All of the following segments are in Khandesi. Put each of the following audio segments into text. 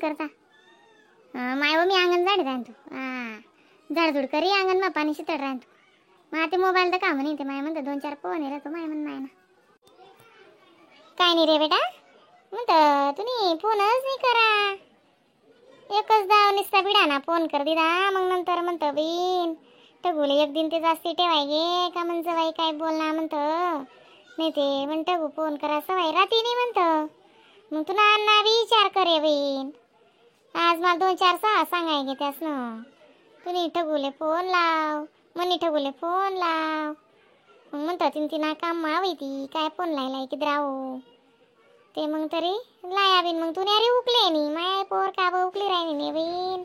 करता. हा my मी अंगण झाडी राहतो. हा झाडझुड करी अंगण मा पाणी शितळ राहतो. मग ते मोबाईल तर का म्हणे ते माय म्हणतं 2-4 फोन राहतो माय म्हण माय ना. काय नाही रे बेटा म्हणतं तुम्ही फोनच नाही करा, एकच दाव निसता बिडा ना फोन कर दिदा मग नंतर म्हणतं बीन टगुले एक दिन ते जास्ती ठेवाय गे का म्हणचं बाई काय बोलणार म्हणतं नाही ते म्हणतं गो फोन करा सवाय राहते नाही म्हणतं. मग तुला अण्णा विचार करे बहीण आज मला 2-4 सांगाय गे त्यास ना तुम्ही ठगुले फोन लाव मनी ठगुले फोन लाव. मग म्हणतं तीन तिना काम मावी ती काय फोन लायलाय की राहू ते मग तरी लाया बिन मग तू अरे उकले नी माय पोर का बा उकली राहिली नाही बहीण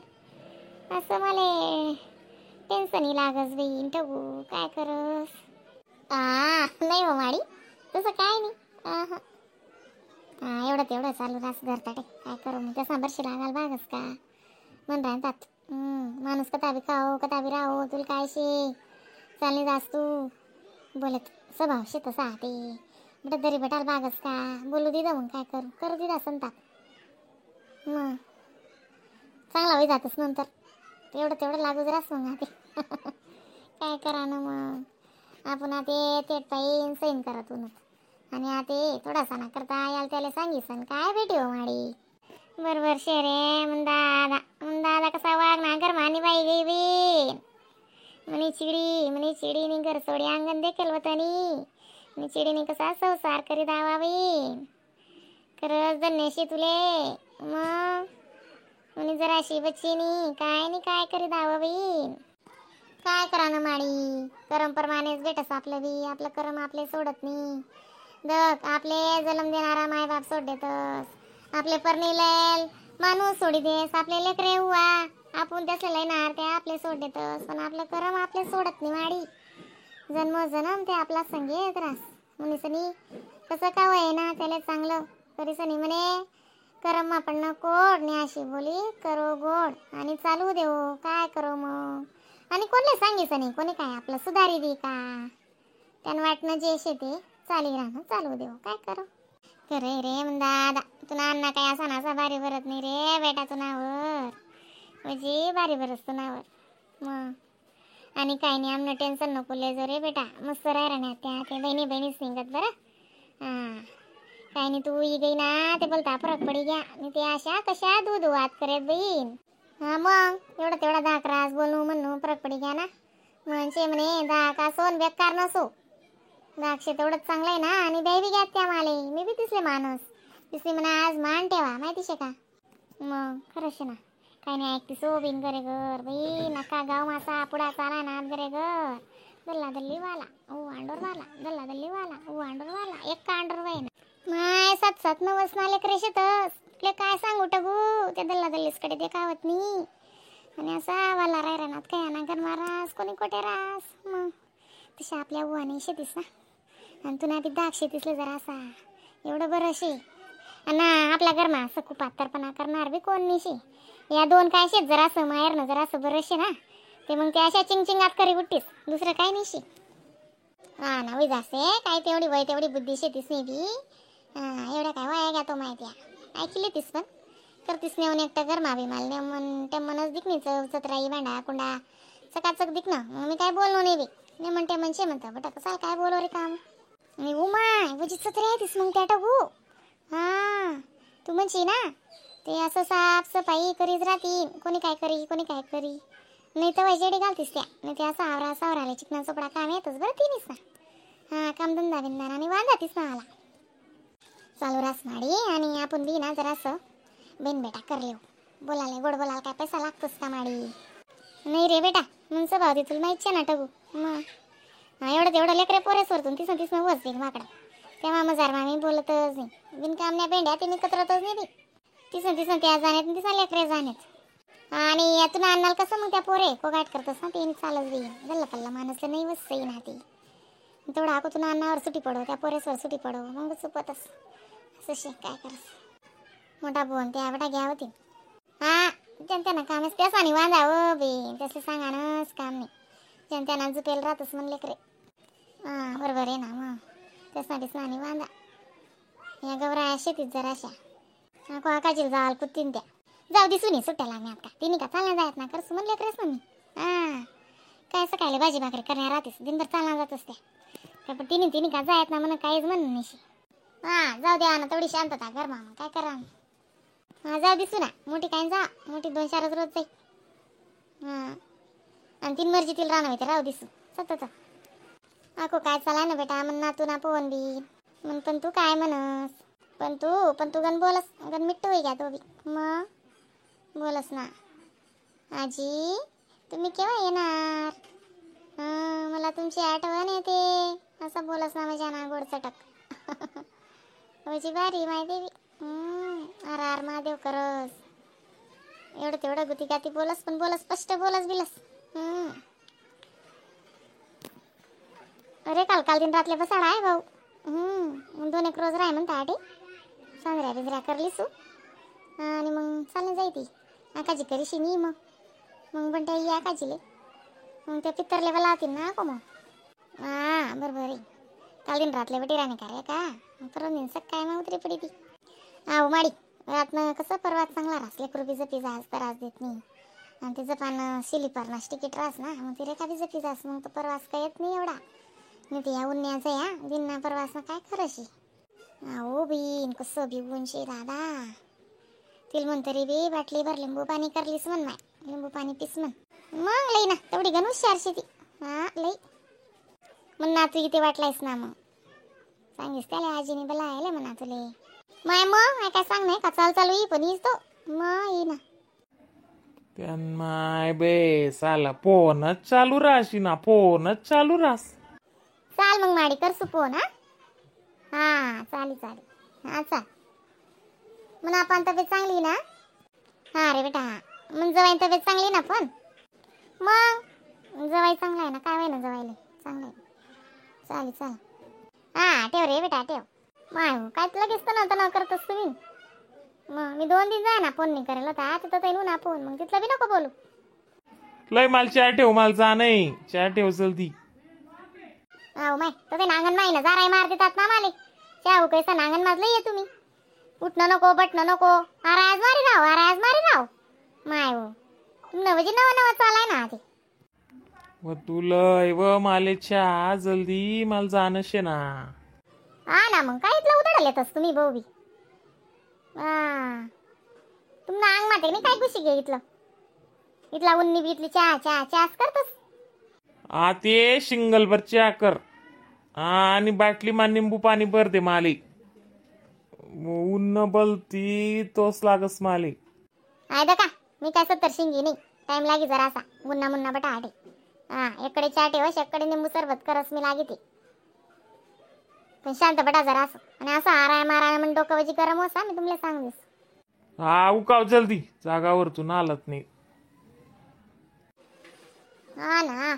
असं मला टेन्शनही लागस बहीण ठगू काय करस. आ नाही हो माडी तसं काय नाही. हा एवढं तेवढं चालू रास धरताटे काय करू मग तसा बरशी लागाल बागस का म्हण राहतात. माणूस कथा बी खाओ कथा बी राहो तुला काय शे चालले जास तू बोलत स्वभाव शे तसा ते बेटा दरी बेटाल बागस का बोलू दिदा मग काय करू करू दिदा संताप मग चांगला होई जातस नंतर एवढं तेवढं लागूच रास मग ते काय करा ना मग आपण आता ते पाहिन सैन करतूनच आणि आता थोडासा ना करता याला त्याला सांगिसन काय भेटी हो माडी बरोबर शे रे मग दादा मग दादा कसा वागणार गरमानी बाई गई बीन म्हणे चिडी म्हणे चिडीनी घर सोडी अंगण देखील वतनी आणि चिडीने कसा संसार करी दावा बहीण खरंच धन्यशी तुले मग म्हणे जराशी बच्चीनी काय नाही काय करी दावा बहीण काय करा ना माडी करम परमानेच भेटस आपलं बी आपलं करम आपले सोडत नाही. दक आपले जन्म देणारा मायबाप सोड देतस आपले परणी माणूस सोडी देस आपले लेकरे हुआ आपण त्यासले लयणार ते आपले सोड देतस पण आपलं करम आपले सोडत नाही माडी जन्म जन्म ते आपला संगे येत रास मुनीसनी कसं का वय ना त्याला चांगलं करीसनी म्हणे करम आपण कोड नाही अशी बोली करो गोड आणि चालू देऊ काय करो मग. आणि कोणले सांगितलं नाही कोणी काय आपलं सुधारी दे का त्यानं वाटणं जे शेते चाली राहणं चालू देऊ काय करो. खरे रे मग दादा तुला अण्णा काय असा नासा भारी भरत नाही रे बेटा तुनावर म्हणजे भारी भरत तुनावर मग. आणि काय नाही आमनं टेन्शन नको लेजो रे बेटा मस्त राह राहणार त्या ते बहिणी बहिणीच निघत बरं. हां काय नाही तू ई गई ना ते बोलता फरक पडी घ्या मी ते अशा कशा दूध वाद करेत बहीण. हां मग एवढा तेवढा धाक रास बोलू म्हणू फरक पडी घ्या ना म्हणजे म्हणे धाक असो बेकार नसो द्राक्षे तेवढंच चांगलं आहे ना. आणि द्यावी बी घ्या त्या माले मी बी दिसले माणूस दिसली म्हणा आज मान ठेवा माहिती शे का मग खरंच ना. काय नाही ऐकतीस हो बिन घरे घर बाई नका गाव मासा पुढा चाला ना घरे घर दल्ला दल्ली वाला ओ आंडोर वाला दल्ला दल्ली वाला ओ आंडोर वाला एक आंडोर बाई ना माय 7-7 नवस नाले करे शेतस तुला काय सांगू टगू त्या दल्ला दल्लीसकडे देखावत नाही. आणि असा वाला राय रानात काय ना गरमा रास कोणी कोठे रास मग तशा आपल्या उवाने शेतीस ना. आणि तुला बी दाग शेतीसले जरा असा एवढं बरं शे आणि आपल्या घरमा असं खूप आत्तरपणा करणार बी कोण नाही शे या दोन काय शेत जरा असं माहेर ना जरा असं बरं शे ना ते मग ते अशा चिंगचिंगात करी उठतीस दुसरं काय नाही शे. हा ना वय जासे काय तेवढी वय तेवढी बुद्धी शेतीस नाही बी. हां एवढ्या काय वया घ्या तो माहिती ऐकली तीस पण करतीस नेऊन एकटं घरमा बी मला नेमन टेमनच दिखणी चव चतराई भांडा कुंडा चकाचक दिख ना मग मी काय बोललो नाही बी नेमन टेमन शे म्हणता बटा कसं काय बोलव रे काम आणि उमाय म्हणजे चतरे आहे तीस मग त्या टाकू. हां तू म्हणशी ना ते असं साफसफाई करीत राहतील कोणी काय करी कोणी काय करी नाही तर वैजेडी घालतीस त्या नाही ते असं आवरा सावराले चिकना चोपडा काम येतच बरं तिनीस ना. हां कामधंदा बिंदा आणि वांदा तीस ना आला चालू रास माडी. आणि आपण बी ना जरासं बेन बेटा कर लेऊ बोलायला गोड बोलायला काय पैसा लागतोस का माडी. नाही रे बेटा मग स्वभाव दे तुला माहिती ना टगू मग. हा एवढं तेवढं लेकरे पोरेस वरतून तिसं तिसं वस दे माकडा तेव्हा मजार मामी बोलतच नाही बिनकामण्या पेंड्या ते मी कचरतच नाही ती तिसं तिसं त्या जाण्यात तिसा लेकरे जाण्यात. आणि यातून आणणार कसं मग त्या पोरे कोगाट करतस ना ते चालत देईन गल्ला पल्ला माणूस नाही बस ना ती तेवढा आकोतून अन्नावर सुटी पडो त्या पोरेसवर सुटी पडो मग चुपतच असं शे काय करस मोठा बोन त्या बेटा घ्या होती. हा जनत्यानं कामच त्यास आणि वांदा हो बे तसं सांगानच काम नाही जनत्यानं झुपेल राहतच म्हणले रे. हां बरोबर आहे ना मग त्यासाठीच आणि वांदा या गवरा शेतीत जराशा काकाची जाल कुत्तीन त्या जाऊ दिसू नये सुट्ट्या लागण्यात का तिने का चालना जायत ना करसू म्हणले करेस ना मी. हां काय सकाळी भाजी भाकरी करण्या राहतेस दिनभर चालना जात असते पण तिने तिने का जायत ना म्हणून काहीच म्हणून नाही. हां जाऊ द्या ना तेवढी शांतता कर मामा काय करा. हां जाऊ दिसू ना मोठी काय जा मोठी 2-4 रोज जाई. हां आणि तीन मर्जी तिला राहणार ते राहू दिसू सतत. आको काय चालाय ना बेटा म्हण ना तू ना पोवन बी म्हण पण तू काय म्हणस पण तू गण बोलस गण मिट्टू होई घ्या तो बी मग बोलस ना. आजी तुम्ही केव्हा येणार हां मला तुमची आठवण येते असं बोलस ना माझ्या ना गोड चटक. म्हणजे भारी माहिती बी. अरे अर महादेव करस एवढं तेवढं गुती गाती बोलस पण बोलस स्पष्ट बोलस बिलस. अरे काल काल दिन रातले बसाडा आहे भाऊ. 2-1 रोज राय म्हणता आठी सांजऱ्या बिंजऱ्या करली सू आणि मग चालून जाई ती आकाजी करीशी नी मग मग पण त्या ये आकाजीले मग त्या पित्तरले बला लावतील ना को मग. हां बरोबर आहे काल दिन रातले बटी राणे का रे का परवा दिन सकाळी मग उतरी पडी ती. हा माडी रातनं कसं परवा चांगला रास लेकरू बी जपी जास त्रास देत नाही आणि तिचं पान शिलीपारनास तिकीट रास ना मग ती रेखा बी जपी जास मग तो परवास काय येत नाही एवढा नाही ते या उन्हाळ्याचं या दिन्ना परवास काय खरंशी. अहो बीन कसं बी ऊनशे दादा तिला म्हण तरी बी बाटली भर लिंबू पाणी करलीस म्हण माय लिंबू पाणी पिस म्हण मग लई ना तेवढी गण हुशारशी ती. हा लई मग नातू इथे वाटलायस ना मग सांगेस त्याला आजीने बला आले म्हणा तुले माय मग काय सांग नाही का चाल चालू ये पण येईस तो मग ये ना. माय बे साला फोनच चालू राहशी ना फोनच चालू रास. चाल मग माडी कर फोन. हा हा चालेल चालेल. हा चाल मग आपण तब्येत चांगली ना. हा रे बेटा हा मग जवाई तब्येत चांगली ना पण मग जवाई चांगला आहे ना काय ना जवाईले चांगलं आहे. चालेल चालेल. हा ठेव रे बेटा ठेव. माय हो काय लगेच तर नव्हतं ना करतस तुम्ही मग मी 2 दिन जाय ना फोन नाही करेल होता तिथं तर ना फोन मग तिथलं बी नको बोलू. लय मला चहा ठेव मला जा नाही चहा ठेव जल्दी. हो माय तर ते नांगण माय ना जाराय मार देतात ना माले चहा कैसा नांगण माजलं ये तुम्ही उठणं नको बटणं नको आराज मारी राव आराज मारी राव माय हो नवजी नवा नवा चालाय ना ते व तुला व माले चहा जल्दी मला जाणं शे ना. हा ना मग काय इथलं उतडले येतस तुम्ही भाऊ बी. हा तुमना अंग माते नाही काय घुशी घे इथलं इथला उन्नी बी इथली चहा चहा चहाच करतस. आ ते शिंगल भर चहा कर आणि बाटली मा निंबू पाणी भर दे माले उन्न बलती तोच लागस माले. आयदा का मी काय 70 शिंगी नाही टाइम लागी जरा असा मुन्ना मुन्ना बटा आठे. हा एकडे चहा ठेवस एकडे निंबू सरबत करस मी लागी ते पण शांत बटा जरा असं आणि असं आराय माराय म्हणून डोकं वजी गरम होसा मी तुम्हाला सांगतेस. हा उकाव जल्दी जागावर तू नालत नाही. हा ना